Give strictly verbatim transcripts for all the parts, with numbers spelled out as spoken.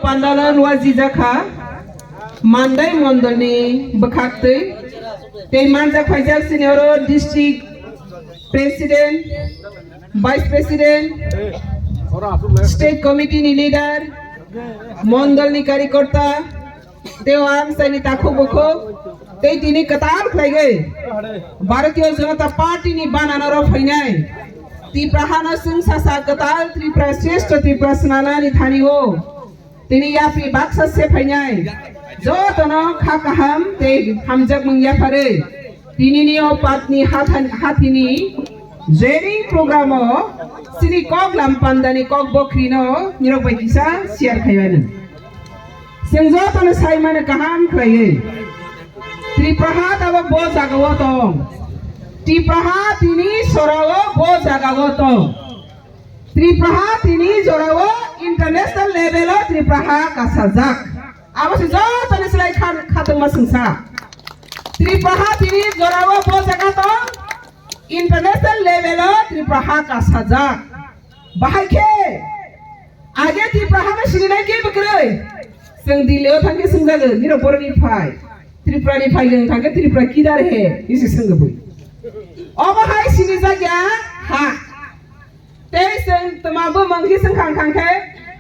Pandalo luajijak kha, Mandai mondolni bwkhaktwi, tei manjak phaijak sini oro district president, vice president, state committee ni leader, mondolni karikorta, tei ang saini takhuk bukhuk, tei tini kwtal khlaigwi Bharatiya Janata Party ni bananoro phainai Tripura hano chwng sasa kwtal Tripura Shrestha Tripura swnanani thani o. Tini yapri baksa se phainai. Jotono kha kaham tei hamjakmung yapharwi. Tinini o patni hathan-, hathini jering program o sini kok lam pandani kok bokhri no nirok bai kisa share khaimani. Chwng jotono saimani kaham khlaiwi. Tripura ha tabok bo jaga o tong. Tripura ha tini sora o bo jaga o tong. Tripura ha tini jora o international level o Tripura ha kasajak. Abo se jotoni slai kha-, khatungma sungsa. Tripura ha tini jora o bo jaga tong international level o Tripura ha kasajak. Bahai khe age Tripura ha no sininai kebo kwrwi. Chwng Delhi o thangkhe swngjago, nirok boroni phai. Tripura ni phai, chwng thangkhe Tripura kidar he, isi swngwi. Obo hai sinijak ya ha. Tei chwng twma bwmwng khe swngkha wngkha khe,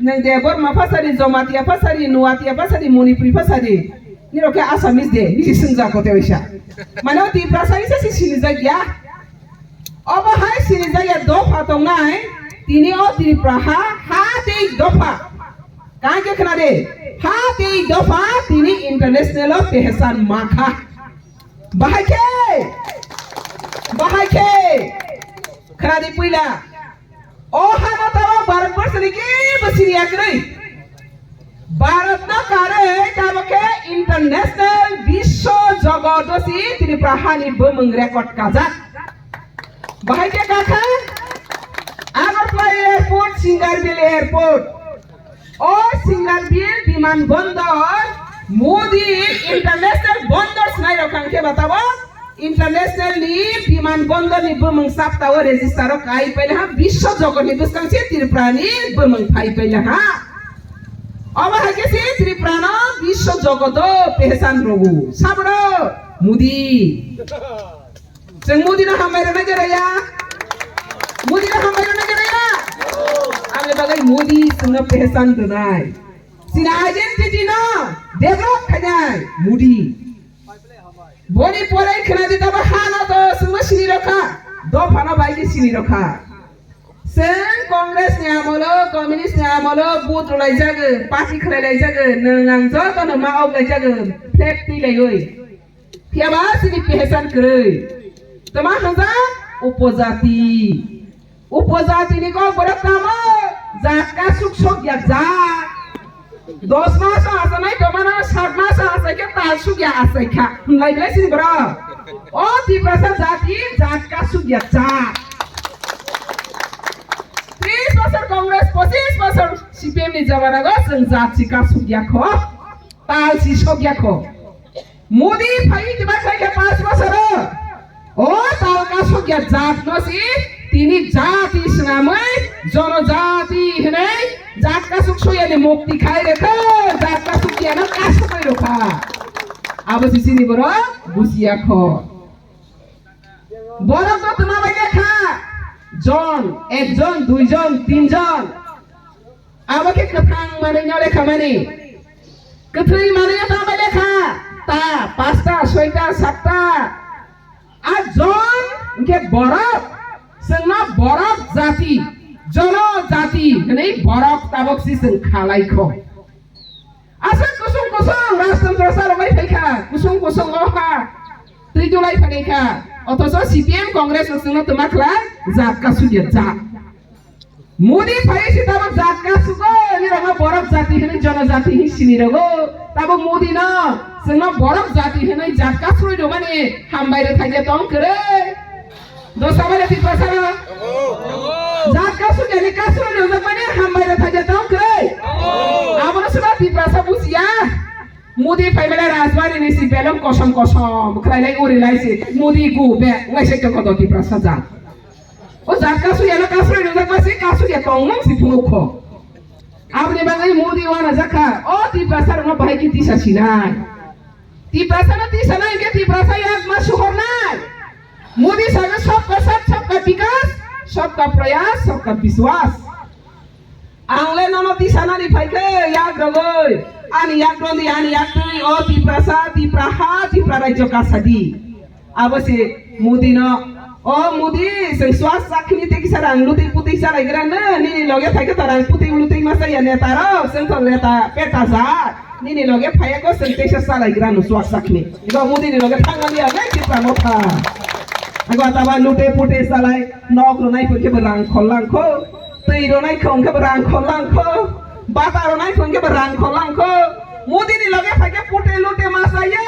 nwng Debbarma phasari, Jamatia phasari, Nuatia phasari, Manipuri phasari, nirok khe Assamese de, nisi swngjak kote waisa. Mane o Tiprasa isa si sinijak ya. Obo hai sinijak ya dopha tongnai, tini o Tripura ha, ha tei dopha. Kaham khe khna de, ha tei dopha tini international o pehesan makha. Bahai khe, bahai khe, khna di puila. O hano tabo Bharat Borso ni kebo sini ya kwrwi. Bharat no karwi tabo khe international biswo jogot o si Tripura hani bumung record kajak. Bahai khe kakha Agartala airport, Singarbil airport. O Singarbil biman bondor, Modi International Bondor swnai rok kang khe ba tabo international ni biman bondor ni bumung sapta o register o kai paila ha, biswo jogor ni bwskang se Tripura ni bumung phai paila ha. Omo hai khe se Tripura no biswo jogor o pehesan rogo. Sabro Modi. Chwng Modi no hambai rwna khe rwya. Modi no hambai rwna khe rwya. Aboni bagwi Modi chwngno pehesan rwnai. Chini identity no develop khainai Modi. Boni pore khna di tabo hano to chwngno sini rokha. Dopha no bai khe sini rokha. Chwng Congress ni amolo, Communist ni amolo vote rwlai jago, party khlai lai jago, nwng ang joto no ma ok lai jago, flag twi laiwi. Phiya ba chini pehesan kwrwi. Tama hwnjak upojati. Upojati ni kok borok tamo jat kasuk sok ya jat. Dos mas o asanai tomano sat mas o asai khe tal suk ya asai kha. Hwnlai belai chini borok. O Tiprasa jati jat kasuk ya jat. Tris bosor Congress, pochis bosor C P M ni jabanago chwng jat si kasuk ya kho. Tal si sok ya kho. Modi phai tibak khai khe panch bosoro. O tal kasuk ya jat no si tini jati swnamwi jonojati hinwi jat kasuk soyani mukti khai rekha, jat kasuk ya no kasuk bai rokha. Abo si sini borok busiya kho. Borok no tuma bai lekha. Jon, ekjon, duijon, tinjon. Abo khe kwthang manwi no lekha mani. Kwthwi manwi no tama lekha. Ta, pasta, soita, satta. A jon hwnkhe borok. Chwngno borok jati, jono jati hwnwi borok tabok si chwng khalai kho. Aswk kusung kusung rajtantro chalogwi phaikha, kusung kusung o ha twi dulai phaikha. Othocho C P M Congress no chwngno twma khlai jat kasuk ya jat. Modi phai si tabok jat kasuk o, nirokno borok jati hwnwi jonojati hwnwi sini rogo. Tabok Modi no chwngno borok jati hwnwi jat kasuk rwmani hambai rwthai ya tong kwrwi. Dosa mane Tiprasa no? Jat kasuk yani kasuk ni ujak mane hambai rwthai ya tong kwrwi. Abono sima Tiprasa bujiya. Modi phai mane Rajbari ni si belong kosom kosom khlai lai uri lai si Modi gu be ngai se tong kodo Tiprasa jat. O jat kasuk yani kasuk ni ujak mane si kasuk ya tong mung si phunuk kho. Aboni bagwi Modi uanajak kha, o Tiprasa rokno bahai khe tisa sinai. Tiprasa no tisa nai hwnkhe Tiprasa yak ma suhornai. Modi saka sabka sath, sabka bikas, sabka prayas, sabka biswas. Ang le nono tisa nani phai khe yak rogwi. Ani yak rodi, ani yak twi, o Tiprasa, Tipra ha, Tipra rajyo kasa di. Abo se Modi no, o Modi, chwng swak sak khini tei kisa rang lutwi putwi chalai gra no, nini loge phai khe to rang putwi lutwi ma chaya neta rok, chwng to neta peta ja. Nini loge phai ko chwng teisa chalai gra no swak sak khini. Ego Modi ni loge thang mani ya, nai Tipra Motha. Ego taba lutwi putwi chalai, nok rwnai phai khe bo rang khol lang kho, twi rwnai khong khe bo rang khol lang kho, bata rwnai khong khe bo rang khol lang kho. Modi ni loge phai khe putwi lutwi ma chaya.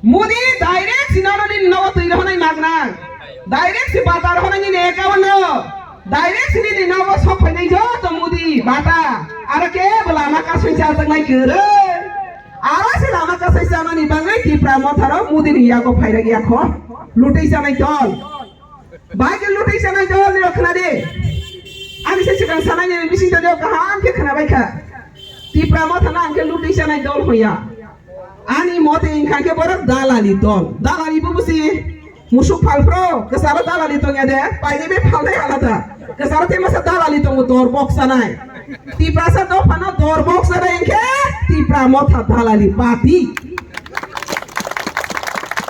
Modi direct si nono nini nogo twi rohonai magna. Direct si bata rohonai nini account no. Direct si nini nogo sok phainai joto Modi bata. Aro kebo lama kasui chajaknai kwrwi. Aro se lama kasui chanani bagwi Tipra Motha rok Modi ni yago phairak yakho. Lutwi chanai dol. Bai khe lutwi chanai dol ni rok khna di. Ani se sikang sanai ni bising tong kaham khe khna bai kha. Tipra Motha no ang khe lutwi chanai dol hoya. Ani mote wngkha khe borok dalali dol. Dalali bo busi musuk phalphro, kwcharo dalali tongya de, paini be phalnai alada. Kwcharo tei masa dalali tongo dor bok sanai. Tiprasa dophano dor bok sanai wngkhe Tipra Motha dalali party.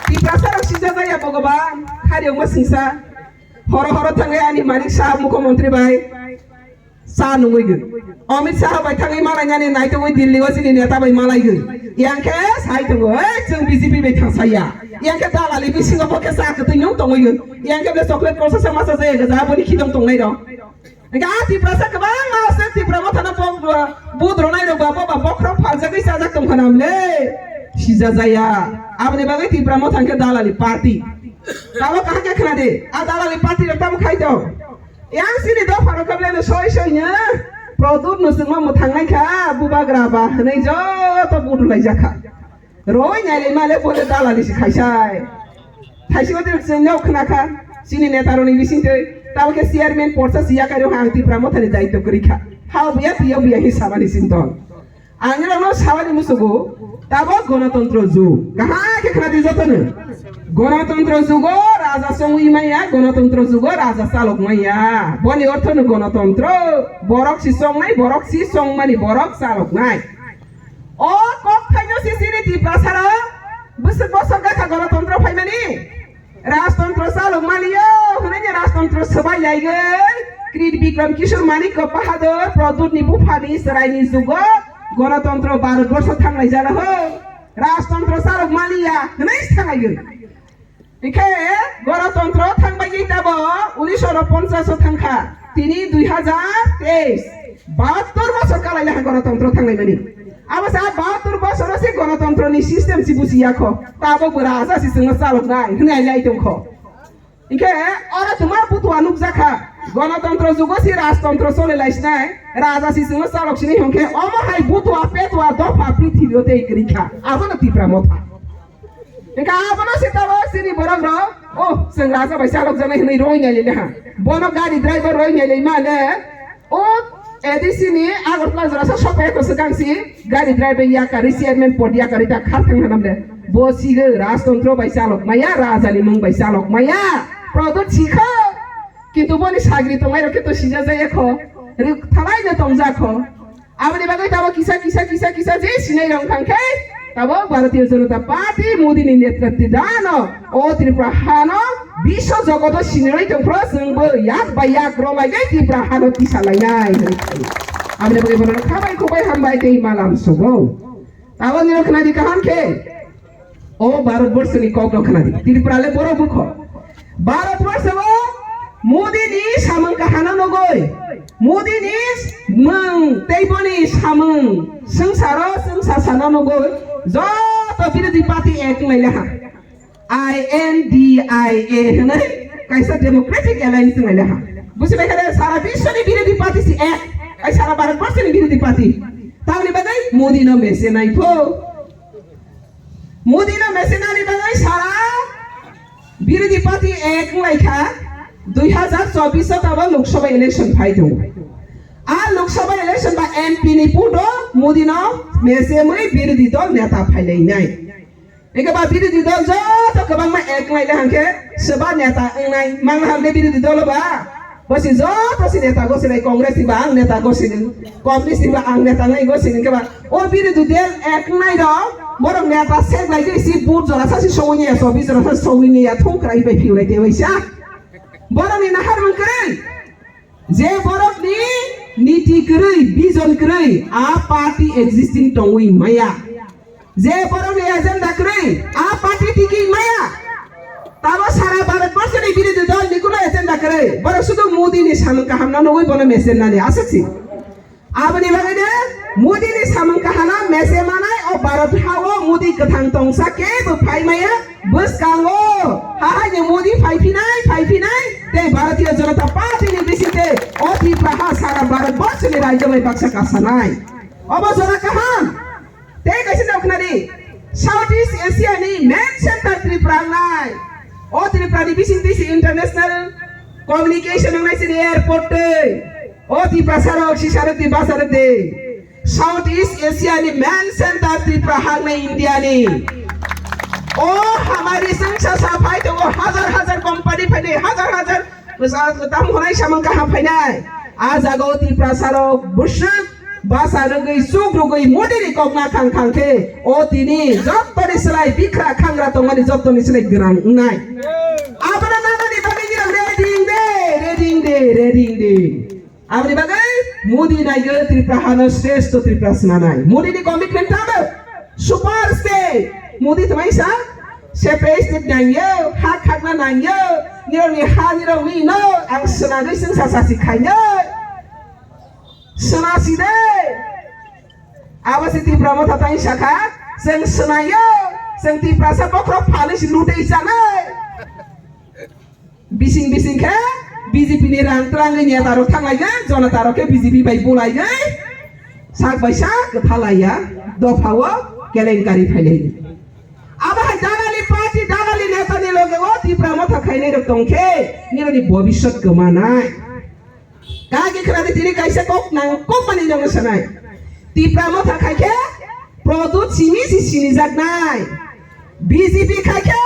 Tiprasa rok sijak jaya Bhogoban, khari wngma singsa. Horo horo thangwi ani Manik Saha Mukhyamantri bai. Sa nungwi gwi. Amit Shah bai thangwi malainani naitugwi Delhi o chini neta bai malai gwi. Yang khe sai tongo, "Ei, chwng B J P bai thang saya." Yang khe dalali bisingo bo khe sa kwtwi nung tongwi gwi. Yang khe bele chocolate kosa sa masa jaya gwi, aboni khidong tongnai rok. Hingkhe a Tiprasa kwbangma se Tipra Mothano bo, bo, budronai rok ba, bo ba bokhorok phaljagwi chajak tongkha namle. Sija jaya. Aboni bagwi Tipra Motha hingkhe dalali party. Tamo kaham khe khna di. A dalali party rok tamo khai tong. Yang sini dopha rok kable no soi soi nya. Produt no sungma mwthang nai kha, bubagra ba hwnwi joto budu lai jakha. Roi nai lai male bole dalali si khaisai. Thaisi odi sini no khna kha. Sini neta roni bising tei tamo khe chairman porsa si yakai ro hang Tipra Mothani daityo kwrwi kha. Hao buya tiyo buya hi samani sinton. Ang nirokno sawani musugo, tabok gonotontro jug. Kaham khe khna di jotono. Gonotontro jugo raja chongwi maya, gonotontro jugo raja chalok maya. Boni ortho no gonotontro, borok si chongnai, borok si chongmani, borok chaloknai. O kok thaino si sini Tiprasaro bwswk bosor gakha gonotontro phaimani. Rajtontro chalok maliyo, hwnwi ni rajtontro swbai laigwi, Krit Bikram Kishore Manikya Bahadur Pradyot ni buphani chwraini jugo gonotontro Bharat borsho thanglai jana ho. Rajtontro chalok maliya, hwnwi sangaigwi. Ikhe gonotontro thangbai tabo unisho ponchas o thangkha, tini dui hazar teis. Bahattor bosor kalai laha gonotontro thanglai mani. Abo sa bahattor bosor se gonotontro ni system si busi yakho. Tabo bo raja si swngo chalok nai, hwnwi lai tongkho. Hingkhe oro tuma butua nukjakha. Gonotontro jugo si rajtontro chole lai sinai. Raja si swngo chalok sini hingkhe omo hai butua petua dopha prithibi o tei kwrwi kha. Abono Tipra Motha. Hingkhe abono se tabo sini borok rok. Oh, chwng raja bai chalok janai hwnwi roi nai lai ha. Bono gari driver roi nai lai mane. O A D C ni Agartala jora sa sopai ko swkang si gari driver yakarwi chairman pod yakarwi ta khar thang hanam de. Bo sigo rajtontro bai chalok maya, raja ni mung bai chalok maya. Product sikho. Kintu boni sagri tongnai rok khe to sija jaya kho. Ri thalai no tongja kho. Aboni bagwi tabo kisa, kisa, kisa, kisa je sinai rong thang khe. Tabo Bharatiya Janata Party Modi ni netritwa dano o Tripura hano biswa jogoto siniroi tongphro chwngbo yak bai yak romai gai Tripura hano tisa lainai. Aboni bagwi bono khabai khubai hambai tei malam sugo. Tabo nino khna di kaham khe. O Bharat borsho ni kok no khna di. Tripura le borok bukho. Bharat borsho o Modi ni samung kahano nugoi. Modi ni mung tei boni samung swngcharo swngsa sana nugoi joto birodhi party ek wnglaina ha. I N D I A hwnwi kaisa Democratic Alliance wnglaina ha. Busi bai khe sara biswni birodhi party si ek, ai sara Bharat borsho ni birodhi party. Tamni bagwi Modi no mese naikho. Modi no mesenani bagwi sara birodhi party ek wnglaikha, dui hazar chobbish o tabo Lok Sabha election phai tongo. A Lok Sabha election ba M P ni puto Modi no mesemwi birodhi dol neta phailainai. Hingke ba birodhi dol joto kwbangma ek laile hangke soba neta wngnai mang hangke birodhi dol ba. Bosi joto si neta gosinai Congress ni ba ang neta gosinai, Communist ni ba ang neta ngai gosinai hingke ba o birodhi dol ek nai ro borok neta sek lai si vote jora sa si sogwi ni ya, chobbis jora sa sogwi ni ya thung krai bai phiu lai te bai sa. Borok ni nahar mang krai. Je borokni niti kwrwi, vision kwrwi, a party existing tongwi maya. Je borokni agenda kwrwi, a party tikwi maya. Tamo sara Bharat borso ni birodhi dol ni kuno agenda kwrwi. Borok sudu Modi ni samung kaham no nugwi bono mesen nani aswk si. Aboni bagwi de Modi ni samung kaham no mesen manai o Bharat ha o Modi kwthang tongsa kebo phai maya. Bwskango hahaini Modi phaiphinai, phaiphinai, tei Bharatiya Janata Party ni bisingtwi o Tripura ha sara Bharat borso ni rajyo bai baksa kasanai. Obo jora kaham. Tei kaisa nok khnadi, South East Asia ni main center Tripura wngnai. O Tripura ni bisingtwi se international communication wngnai sini airport tei. O Tiprasa rok si sarok di basa rok di. South East Asia ni main center Tripura haknai India ni. O hamari sengsa sa phai tongo, hajar hajar company phainai, hajar hajar bwsa tam honai samung kaham phainai. A jaga o Tiprasa rok bwswk basa rwgwi, chuk rwgwi, Modi ni kok na khang khang khe o tini jottoni slai bikra khangra tongmani jottoni slai gwnang wngnai. Abono nanani bagwi nirok ready wng de, ready wng de, ready wng de. Aboni bagwi Modi naigo Tripura hano shrestho Tripura swnanai. Modi ni commitment tamo super state. Modi twmai sa separate state nangyo, ha khakna nangyo. Nirok ni ha nirok ni no ang swnagwi sengsa sasi khainai. Swnasi de. Abo se Tipra Motha tai sakha, chwng swnayo, chwng Tiprasa bokhorok phalwi se lutei chanai. Bising bising khe B J P ni rang twlangwi neta rok thanglaijak, jonota rok khe B J P bai bulaijak, sak bai sak kwthalaiya, dopha o kelenkari phailai. Abo hai dalali party, dalali neta ni loge o Tipra Motha khainai rok tong khe nirok ni bobisot kwmanai. Kage khwladi tini kaisa kok nang kok mani nang sanai. Tipra Motha khai khe Pradyot simi si sinijaknai. B J P khai khe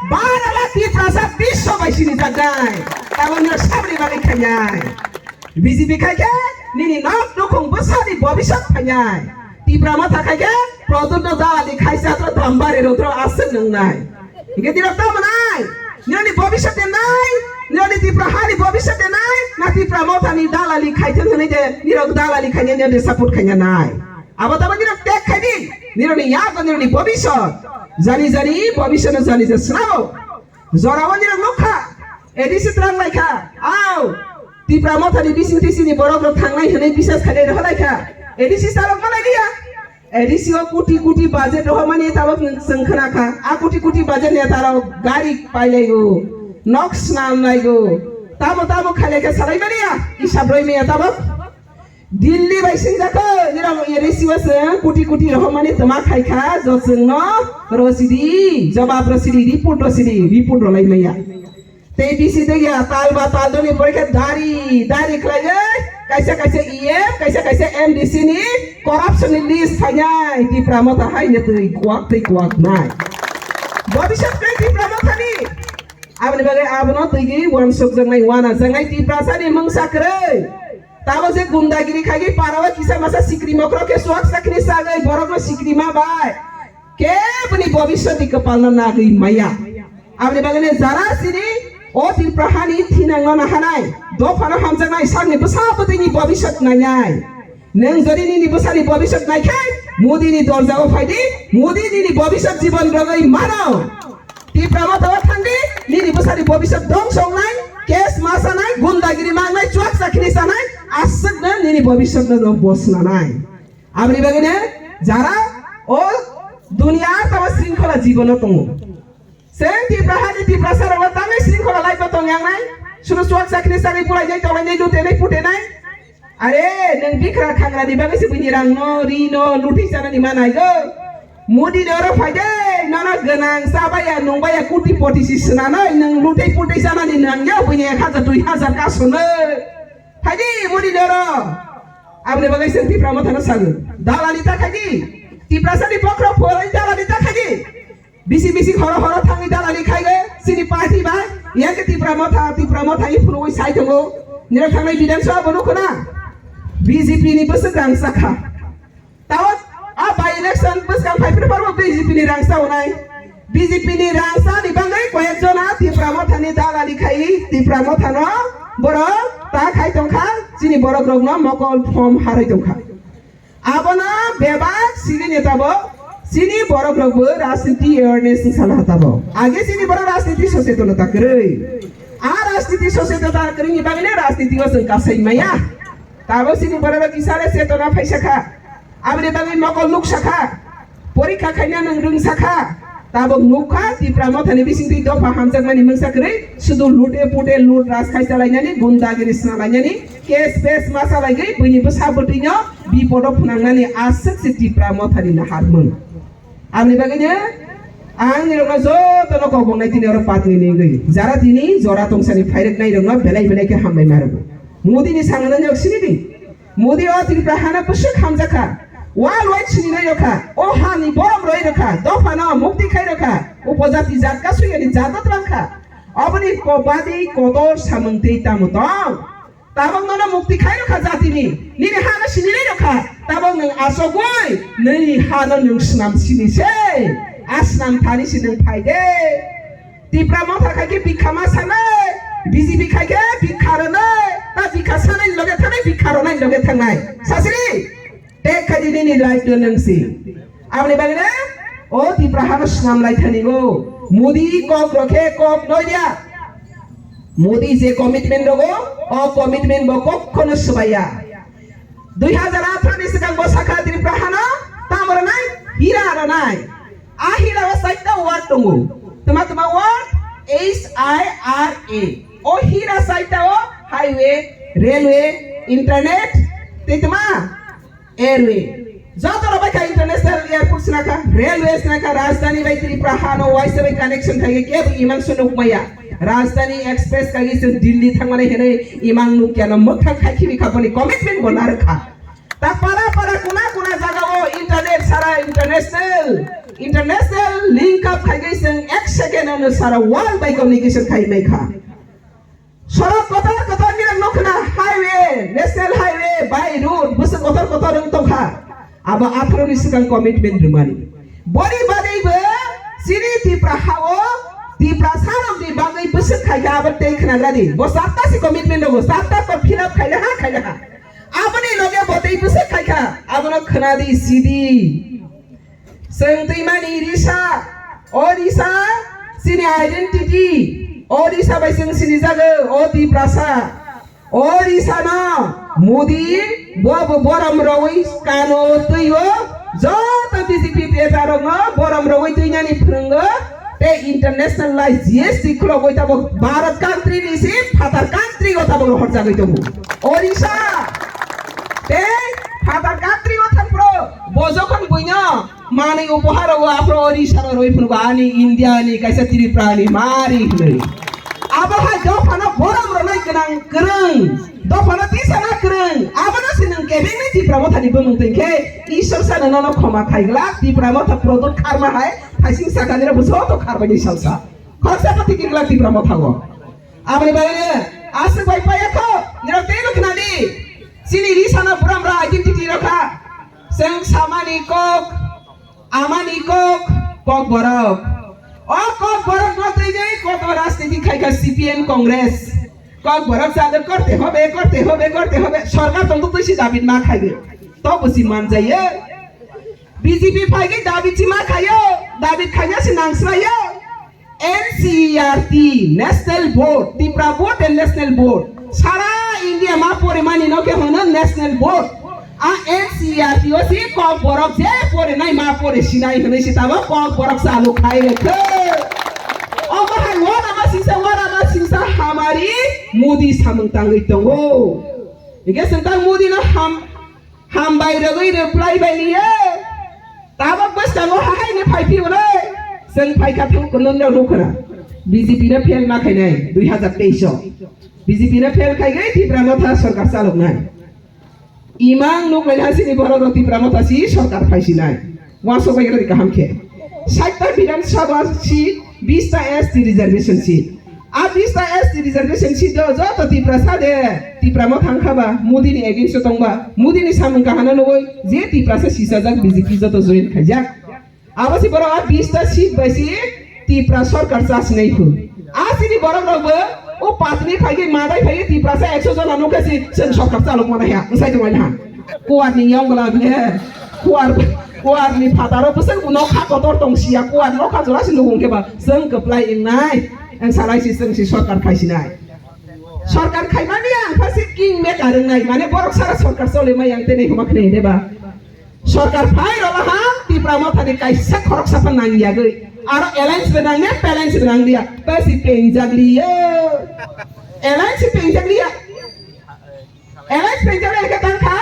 bara la Tiprasa biswa bai sinijaknai. Tamo nirok sabri bagwi khainai. B J P khai khe nini nok nukhung bwsani bobisot khainai. Tipra Motha khai khe Pradyot no dalali khaisa tro dambari rotro aswk nungnai. Hingke nirok tamo nai? Nirokni bobisot de nai? Nirokni Tipra hani bobisot de nai? Na Tipra Mothani dalali khaithang hwnwi de nirok dalali khaina nirokni support khaina nai? Abo tamo nirok tek khaidi. Nirokni yago nirokni bobisot. Jani jani bobisotno jani je swnamo. Jorao nirok nukha. A D C twlang laikha. Au. Tipra Mothani bising tisini borok rok thangnai hwnwi bisas khainai rohor laikha. A D C salok malai liya. A D C o koti koti budget rohormani tabok nwng chwng khna kha. A koti koti budget ni tabok gari pailaigo, nok swnam laigo. Tamo tamo khailai khe salai mani ya, isab roi maya tabok. Delhi bai singjakho, nirok A D C o chwng koti koti rohormani twma khai kha, jo chwngno rosidi, jobab rosidi, report rosidi, report rolai maya. Tei bisi tei ya tal ba tal doni pore khe dari, dari khlaiwi kaisa kaisa E M, kaisa kaisa M D C ni corruption ni list phainai, Tipra Motha hai ne twi kuak tei kuak nai. Bobisot khe Tipra Motha ni. Aboni bagwi abono twi gi wansuk jaknai, wana jaknai Tiprasa ni mungsa kwrwi. Tamo je gundagiri khaigwi parao kisa masa sikri mokro khe suak sakni sagwi borokno sikri ma bai. Keboni bobisot ni kwpalno nagwi maya. Aboni bagwino jara sini o Tripura hani thinangno nahanai, dophano hamjaknai sakni bwsa bwtwini bobisot nainai. Nwng jodi nini bwsani bobisot naikhe, Modi ni dorjao phaidi, Modi nini bobisot jibon rwgwi mano. Tipra Motha o thangdi, nini bwsani bobisot dongso wngnai, case ma sanai, gundagiri mangnai, chuak chakri sanai, aswkno nini bobisotno no bosnanai. Aboni bagwino jara o duniya tamo sringkhola jibono tongo. Chwng Tipra hani Tiprasa rokno tamni sringkhola life o tong yangnai. Sudu chuak chakri chakri pulainai, tolainai, lutenai, putenai. Are, nwng bikra khangrani bagwi se buini rangno, rino, luti chanani manai go. Modi ni oro phaide, nono gwnang chabaya, nungbaya, kuti poti si swnanai, nwng luti puti chanani nangya, buini ek hajar, dui hajar kasonai. Phaidi, Modi ni oro. Aboni bagwi chwng Tipra Mothano sago. Dalali ta khaidi. Tiprasani bokhorok phuarwi dalali ta khaidi. Bisi bisi horo horo thangwi dalali khaigo. Chini party bai. Yang ke Tipra Motha, Tipra Motha i phunugwi sai tongo. Nirok thangnai Bidhan Sabha bo nukho na. B J P ni bwswk rang chakha. Tawat a by election bwskang phai phir phar bo B J P ni rang cha onai. B J P ni rang cha ni bagwi koyek jona Tipra Motha ni dalali khai Tipra Motha no borok ta khai tongkha chini borok rok no mokol form harwi tongkha. Abono bebak sini neta bo chini borok rok bo rajniti awareness ni sala hata bo. Age chini borok rajniti sochetonota kwrwi. A rajniti sochetonota kwrwi ni bagwi no rajniti o chwng kasai maya. Tabok chini borok rok kisa le chetona phaisa kha. Aboni bagwi mokol nuksa kha. Porikha khaina nwng rwngsa kha. Tabok nukha Tipra Mothani bisingtwi dopha hamjakmani mungsa kwrwi. Sudu lute pute lut raj khai chalainani, gundagiri snalainani, case pes ma chalaigwi buini bwsa bwtwino bipodo phwnangnani aswk se Tipra Mothani naharmung. Aboni bagwino ang nirokno jotono kok bongnai tini oro patni nigwi. Jara tini jora tongsani phairwknairokno belai belai khe hambai ma rwgo. Modi ni sangnani nok sini di. Modi o Tripura hano bwswk hamjakha. World wide sini nai rokha. O hani borom roi rokha. Dophano mukti khai rokha. Upojati jat kasuyani jat twlangkha. Oboni ko badi kotor samung tei tamo tong. Tabok nono mukti khai rokha jatini. Nini hano sini nai rokha. Tabok nwng asogwi nini hano nwng snam sini se. A snam thani si nwng phai de. Tipra Motha khai khe bikha ma sanai, B J P khai khe bikha rwnai, ta bikha sanai loge thangnai, bikha rwnai loge thangnai. Sasiri, tek khai di nini life no nwng si. Aboni bagwi ne, o Tipra hano snam lai thani go. Modi kok rokhe kok noi dia. Modi je commitment rogo, o commitment bo kokhono swbaiya. Dui hajar atharo ni swkang bo sakha Tripura hano tamo rwnai, hira rwnai. A hira o saita word tongo. Tuma tuma word, H I R A. O hira saita o highway, railway, internet, tei tuma airway. Joto rok bai kha international airport swnakha, railway swnakha, rajdhani bai Tripura hano waisa bai connection khai kebo imang swnuk maya. Rajdhani Express kagwi chwng Delhi thangmani hinwi imang nukya no mwthang khai khibi kha boni commitment bo narwkha. Ta para para kuna kuna jaga o internet sara international, international link up khai khe chwng ek second ano sara world bai communication khai mai kha. Sorok kotor kotor ni nukna highway, national highway, by road, bwswk kotor kotor wng tongkha. Abo atharo ni swkang commitment rwmani. Boni bagwi bo chini Tipra hao, Tipra sarok ni bagwi bwswk khaikha abo tei khna gadi. Bo satta si commitment rogo, satta ko fill up khaina ha, khaina ha. Aboni loge bo tei bwswk khaikha, abono khna di, sidi. Chwng twimani risa, o risa chini identity, o risa bai chwng sinijago, o Tiprasa. O risano Modi bo bo borom rogwi kano twiyo, joto B J P neta rokno borom rogwi twinani phwrwngo, tei international lai G S T khulogwi tabok Bharat country ni si phatar country o tabok rohorjagwi tongo. O risa tei phatar country o thangphro bo jokhon buino manwi upohar rogo aphro o risano rwi phungo ani India ni kaisa Tripura ni mari hwnwi. Abo hai dophano borom rwnai gwnang kwrwng, dophano tisana kwrwng, abono se nwng kebengni Tipra Mothani bumung twi khe Ishwar sano nono khoma khaiglak, Tipra Motha product kharma hai thaising sakani rok joto kharbaini salsa. Khoroksa pati kiglak Tipra Motha o. Aboni bagwi aswk bai paya kho, nirok tei rw khna di. Chini risano buram ra identity rokha. Chwng samani kok, amani kok, kok borok. O kok borok no twi jai kok rajniti khai kha C P M Congress. Kok borok chagwi korte hobe, korte hobe, korte hobe. Sorkar tong twi si David ma khai. To busi manjaiye. B J P phai khe David si ma khayo. David khaina si nangsrayo. N C E R T, National Board, Tipra Board and National Board. Sara India ma pore mani no ke hono National Board. A N C E R T o si kok borok je pore nai ma pore sinai hwnwi si tamo kok borok salu khai rekhe. Omo hai wara ma singsa, wara ma singsa hamari Modi samung tangwi tongo. Ege sentang Modi no ham Hambai rwgwi reply bai liye. Tabok bwskango hahaini phai phiyonai. Chwng phaikha thang kunun no nukhra. B J P no fail ma khainai dui hazar teis o. B J P no fail khaigwi Tipra Motha sorkar chaloknai. Imang nuk lai hasini borok rok Tipra Motha si sorkar phai sinai. Wansok bai rodi kaham khe. Sait ta Bidhan Sabha seat, bis ta S T reservation seat. A bis ta S T reservation seat do joto Tiprasa de, Tipra Motha wngkha ba, Modi ni against o tongba, Modi ni samung kahana nugui je Tiprasa sisajak B J P joto join khaijak. Abo si borok a bis ta seat bai si Tipra sorkar cha sinai phu. A sini borok rok bo o patni phai madai phai Tiprasa ekso jona nukha si chwng sorkar chalok mana ya, wngchai tongmani ha. Kuar ni yong gla ble, kuar, kuar ni phataro bwswk nokha kotor tong siya, kuar nokha jora si nukung khe ba chwng kwplai wngnai, ang salai si chwng si sorkar khai sinai. Sorkar khai mani ang pha si king maker wngnai, mane borok sara sorkar chole mai ang tene huma khnai de ba. Sorkar phai rwla ha, Tipra Motha ni kaisa khoroksa pha nang yagwi. Aro alliance bo nang ne, balance bo nang liya. Tei si pengjak liya. Alliance pengjak liya. Alliance pengjak liya khe tang kha.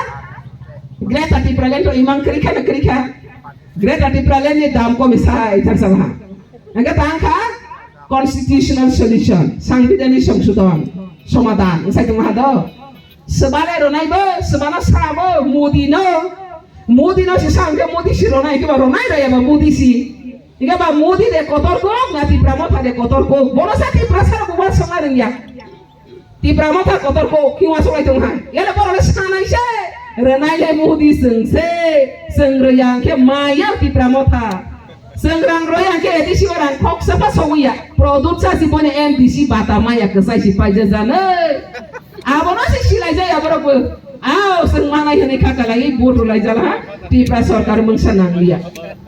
Greater Tipraland to imang kwrwi kha na kwrwi kha. Greater Tipraland ni dam komi sai thang sa ha. Hingke tang kha constitutional solution, sangbidani songsodon, somadan, wngsai tongma ha do. Swbale ronai bo, swbano sa bo, Modi no, Modi no si sa hingke Modi si ronai, hingke ba ronai raya ba Modi si. Hingke ba Modi de kotor kok, na Tipra Motha de kotor kok, bono sa Tiprasa rok bo uansukna rwngya. Tipra Motha kotor kok, khe uansuk lai tong ha. Yale borok le sanai se, ronai le Modi chwng se, chwng rwya hingke maya Tipra Motha. Chwng rang rwya hingke A D C o rang khoksa pha sogwi ya. Product sa si boni M D C bata maya kwsai si paija janai. Abono se silai jaya borok bo. Ao, chwng manai hwnwi kha kalai, vote rwlai jala ha, Tipra sorkar mungsa nangliya.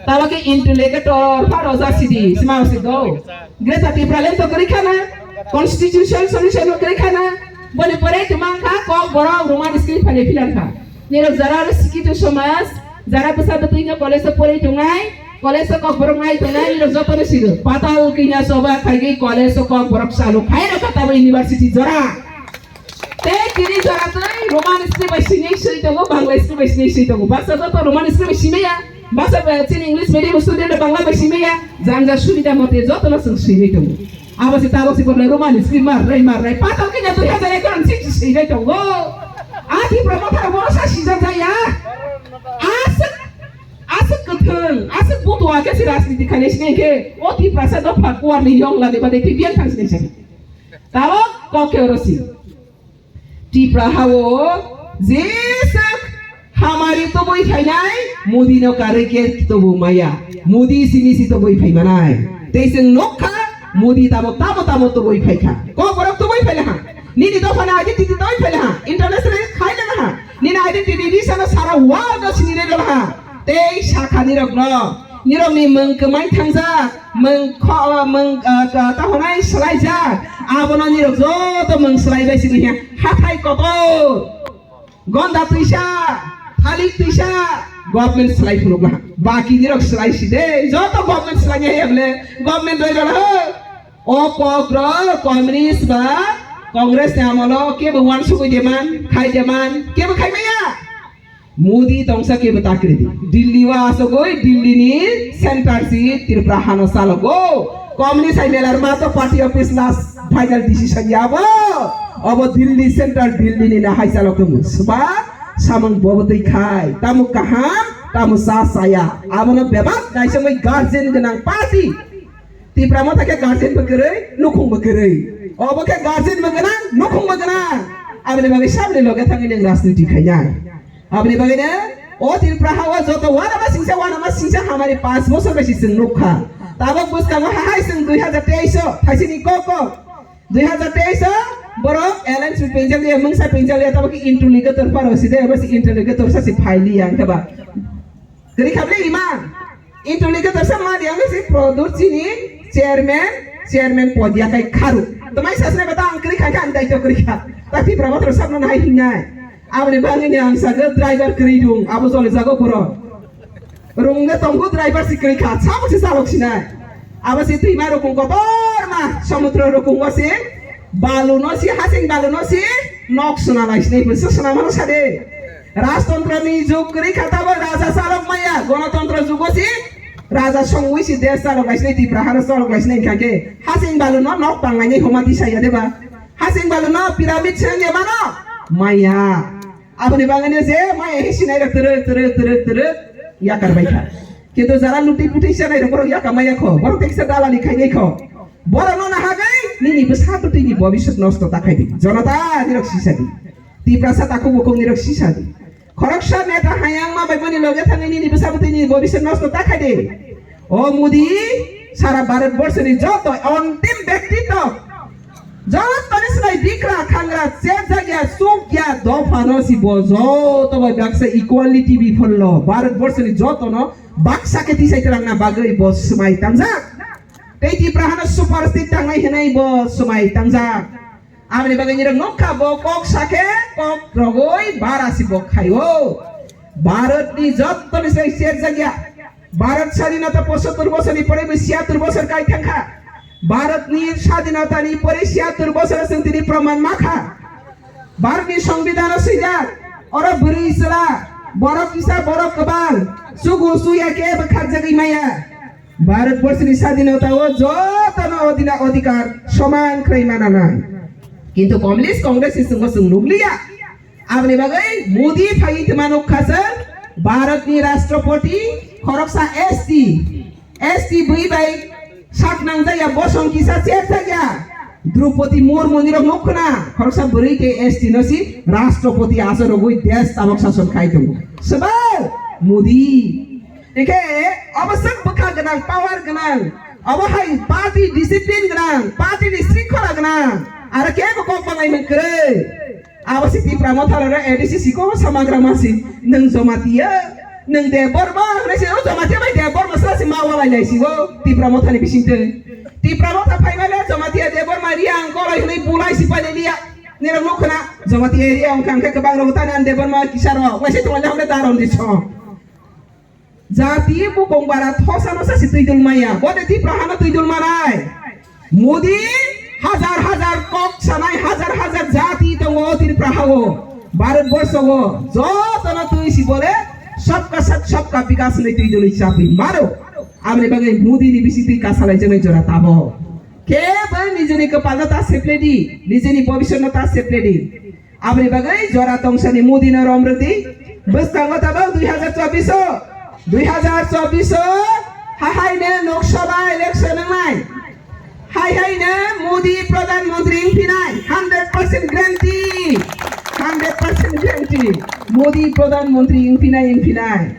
Tabo khe interlocutor pha roja sidi, sima si do. Greater Tipraland to kwrwi khana, constitution solution no kwrwi khana, boni pore twmang kha, kok borok Roman script phane philan kha. Nirok jara aro sikito somaj, jara bwsa bwtwi no college o porwi tongnai, college o kok borok nai tongnai, nirok joto no sido. Patal kinya choba khaigwi college o kok borok chalu khai rokha tabo university jora. Tei tini jora tei Roman script bai sini swi tongo, Bangla script bai sini swi tongo. Baksa joto Roman script bai simaya, baksa bai chini English medium student Bangla bai simaya, jang jang subida mote joto no chwng swinai tongo. Abo se tabok se borok Roman script mar rai mar rai. Patal kinya dui hajar ekron sing swinai tongo. A Tipra Motha borok sa sijak jaya. Aswk, aswk kwthwng, aswk butua khe se rajniti khainai sinai khe. O Tiprasa dopha kuar ni yong lani bade khe biyang thang sinai sinai. Tabok kok khe oro si. Tipra hao jeswk hamari tubui phainai, Modi no karwi khe tubu maya. Modi sini si tubui phaimanai. Tei chwng nukha, Modi tamo tamo tamo tubui phaikha. Kok borok tubui phaila ha. Nini dopha ni identity tubui phaila ha. International khaila ha. Nini identity ni sano sara world no sini rwla ha. Tei sakha nirokno, nirokni mwng kwmai thangjak, mwng kho-, mwng, ah, ka-, tahonai swlaijak, abono nirok joto mwng swlaibai sini ha, hathai kotor, gonda twisa, thalik twisa, government swlai phunukna, baki nirok swlai si de, joto government swlai ya bole, government doi rwla ho. O kok rok communist ba Congress ni amolo kebo wansugui de man, khai de man, kebo khai maya. Modi tongsa kebo takri di. Delhi wa asogoi, Delhi ni center si Tripura hano salogo. Komni sai melar ma to party office last final decision ya bo. Obo Delhi center, Delhi ni na hai salok tumu. Sba samung bobo twi khai. Tamu kaham, tamu sa saya. Abono bebak naisongoi guardian gwnang party. Tipra Motha khe guardian bo kwrwi, nukhung bo kwrwi. Obo khe guardian bo gwnang, nukhung bo gwnang. Aboni bagwi sabni loge thangwi nwng rajniti khainai. Aboni bagwino o Tripura hao joto uanama singsa, uanama singsa hamari panch bosor bai si chwng nukha. Tabok bwskango ha hai chwng dui hazar teis o thaisini kok kok. Dui hazar teis o borok alliance pinjak liya, mungsa pinjak liya, tabok interlocutor paro si de, abo si interlocutor sa si phai liya, hwnkhe ba. Kwrwi kha bwle imang. Intoni khe dorsa mani ang se Pradyot chini chairman, chairman pod ya kai kharu. Tamai sasne bata ang kwrwi kha kha ang daito kwrwi kha. Ta Tipra Motha rok sabno nahai hingnai. Aboni bagwi ni ang sago driver kwrwi rung. Abo jole jago borok. Rung ne tongkhu driver si kwrwi kha. Sabo se salok sinai. Abo se twima rukung kotorma, samudro rukungo se balu no si, hasing balu no si nok suna lai sinai, bwswk suna mano sade. Rajtontro ni jug kwrwi kha, tabo raja salok maya, gonotontro jugo si raja songwi si desh salok lai sinai, Tipra hano salok lai sinai, hwnkha khe hasing balu no nok tang lainai homa tisa ya de ba? Hasing balu no pyramid seng ya mano? Maya. Aboni bagwi no je mai he sinai rok twrwk twrwk twrwk twrwk yakar bai kha. Kintu jara luti puti sanai rok borok yaka maya kho, borok teksa dalali khainai kho. Borok no nahagwi nini bwsa bwtwi ni bobiswt nosto ta khai di. Jonota nirok sisa di. Tiprasa takhuk bukhuk nirok sisa di. Khoroksa neta hayang ma bai boni loge thangwi nini bwsa bwtwi ni bobiswt nosto ta khai di. O Modi, sara Bharat borso ni joto ontim bektitto, joto ni swlai bikra khangra chejak ya, chuk ya, dopha no si bo joto bai baksa equality biphollo Bharat borso ni joto no baksa khe tisai twlangna bagwi bo swmai tangjak. Tei Tipra hano super state tangnai hinwi bo swmai tangjak. Aboni bagwi nirok nukha bo kok sakhe kok rogwi bara si bo khaio. Bharat ni joto ni swlai chejak ya. Bharat sadinota pochattor bochor ni pore bo siyattor bochor kai thangkha. Bharat ni sadinota ni pore siyattor bochor chwng tini proman makha. Bharat ni songbidan o swijak, oro bwrwi chwla, borok kisa borok kwbang, chugo chuya kebo khakjagwi maya. Bharat borso ni sadinota o joto no odina odhikar soman khlai mana nai. Kintu Communist Congress ni chwngbo chwng nukliya. Aboni bagwi Modi phaiwi twma nukha chwng, Bharat ni Rashtrapati, khoroksa S T, S T bwi bai sak nangjak ya, bosong kisa chejak ya. Draupadi Murmu ni rok nuk khna, khoroksa bwrwi tei S T no si Rashtrapati achuk rogwi desh tabok sason khai tongo. Swbal Modi. Hingkhe obo swk bwkha gwnang, power gwnang, obo hai party discipline gwnang, party ni srikhola gwnang, aro kebo kok bangai mung kwrwi. Abo si Tipra Motha rok A D C siko samagra masi, nwng Jamatia, nwng Debbarma, hwnwi se, o Jamatia bai Debbarma sala si ma walai lai si o Tipra Motha ni bising twi. Tipra Motha phai male Jamatia Debbarma Reang kolai hwnwi bulai si pai liya. Nirok nuk khna Jamatia area wngkha hwnkhe kwbang rok tani an Debbarma kisa rok, waisa tonglaina hwnle daron di song. Jati bukong bara thosa no sasi twi dul maya. Bo de Tipra hano twi dul manai. Modi hajar hajar kok sanai, hajar hajar jati tongo Tripura hao. Bharat borsho o joto no twi si bole sabka sath sabka bikas ni twi dul chapi maro. Aboni bagwi Modi ni bisi twi kasalai jemai jora tabo. Kebo nijini kwpal no ta sepledi, nijini bobiswt no ta sepledi. Aboni bagwi jora tongsani Modi no rom rwdi. Bwskango tabuk dui hazar chobbish o, dui hazar chobbish o, hahaino Lok Sabha election wngnai. Haihaino Modi Pradhan Mantri wngphinai, hundred percent guarantee, hundred percent guarantee. Modi Pradhan Mantri wngphinai, wngphinai.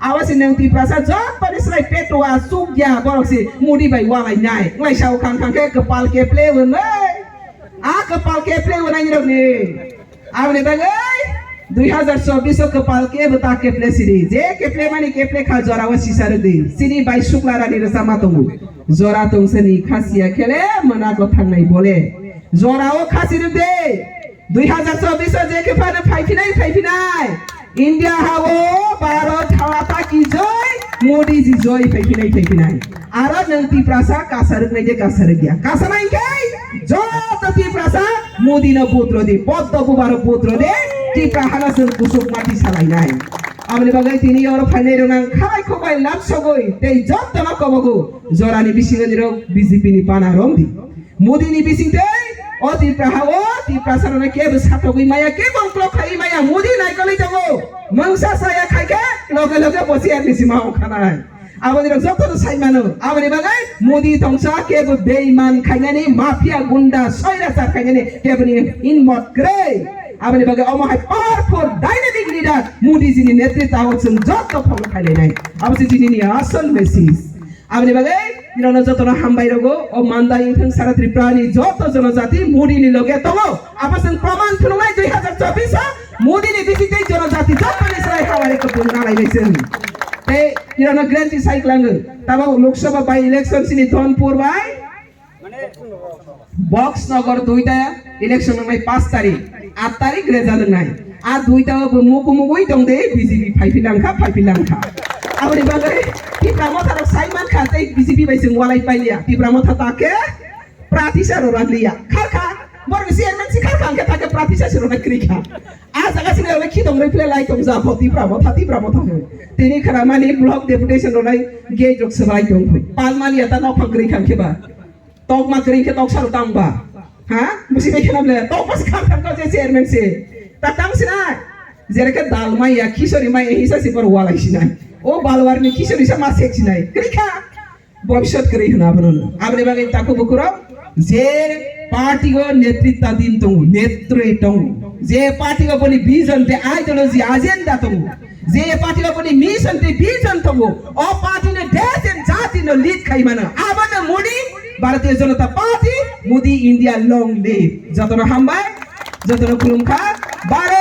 Abo se nwng Tiprasa joto ni srai petua chukya borok se Modi bai walai nai. Wnglaisa o khang khang khe kwpal keple wnai. A kwpal keple wnai nirok ni. Aboni bagwi dui hazar chobbish o kwpal kebo ta keple siri. Je keple mani keple kha jora o sisa rwdi. Sini bai sukla rani rwchapma tongo. Jora tong sani khasiya khele mona gothangnai bole. Jora o khasi rwdi. Dui hazar chobbish o je khe phano phaiphinai, phaiphinai. India ha o Bharat ha ta ki joy, Modi ji joy phaiphinai, phaiphinai. Aro nwng Tiprasa kasarwk nai je kasarwk ya. Kasanai khe joto Tiprasa Modi no vote rwdi, poddo bubaro vote rwdi, Tipra hano chwng kusuk mati salainai. Aboni bagwi tini oro phainai rok nang khalai khobai lab sogwi tei joto no kobogo jorani bisingo nirok B J P ni bana romdi. Modi ni bisingtwi o Tipra ha o Tiprasa rokno kebo satogwi maya, kebo uklok khaiwi maya, Modi naikolwi tongo. Mungsa saya khai khe loge loge bo chair ni sima o khanai. Aboni rok joto no sai mano. Aboni bagwi Modi tongsa kebo beiman khainani, mafia gunda soirachar khainani kebo ni involve kwrwi. Aboni bagwi omo hai powerful dynamic leader Modi ji ni netritwa o chwng joto follow khailainai. Abo se chini ni asol message. Aboni bagwi nirokno jotono hambai rogo, o manda wngthang sara Tripura ni joto jonojati Modi ni loge tongo. Abo chwng proman phunuknai dui hazar chobbish o Modi ni bisingtwi jonojati joto ni srai hamari kwbang nalainai chwng. Tei nirokno guarantee sai kwlango. Tabuk Lok Sabha by election sini Dhonpur bai Box Nagar duita election wngnai paanch tarik, aat tarik result wngnai. A duita o bo mugu mugui tong de B J P phaiphilangkha, phaiphilangkha. Aboni bagwi Tipra Motha rok sai mankha tei B J P bai chwng walai pailiya. Tipra Motha ta khe prati sa rw rwliya. Kharkha, borok ni chairman si kharkha hwnkhe ta khe prati sa se rwnai kwrwi kha. A jaga sini rok khidong rwi phle lai tong ja bo Tipra Motha, Tipra Motha hwn. Tini khana mani block deputation rwnai gate rok swbai tong phai. Pal maliya ta nok phang kwrwi kha hwnkhe ba. Tokma kwrwi khe toksa rw tang ba? Ha? Busi bai kheno le. Tokma se kham kham khe chairman se. Ta tang sinai. Jere khe dal maya, khichori maya hisa se bor walai sinai. O balwar ni khichori sa ma sek sinai. Kri kha. Bobisot kri huna abono. Aboni bagwi taku bukurok je party go netritwa din tongo, netri tongo. Je party go boni vision te ideology agenda tongo. Je party go boni mission te vision tongo. O party ne desh and jati no lead khai mano. Abono Modi, Bharatiya Janata Party, Modi India long live. Jotono hambai, jotono khulumkha. Bharat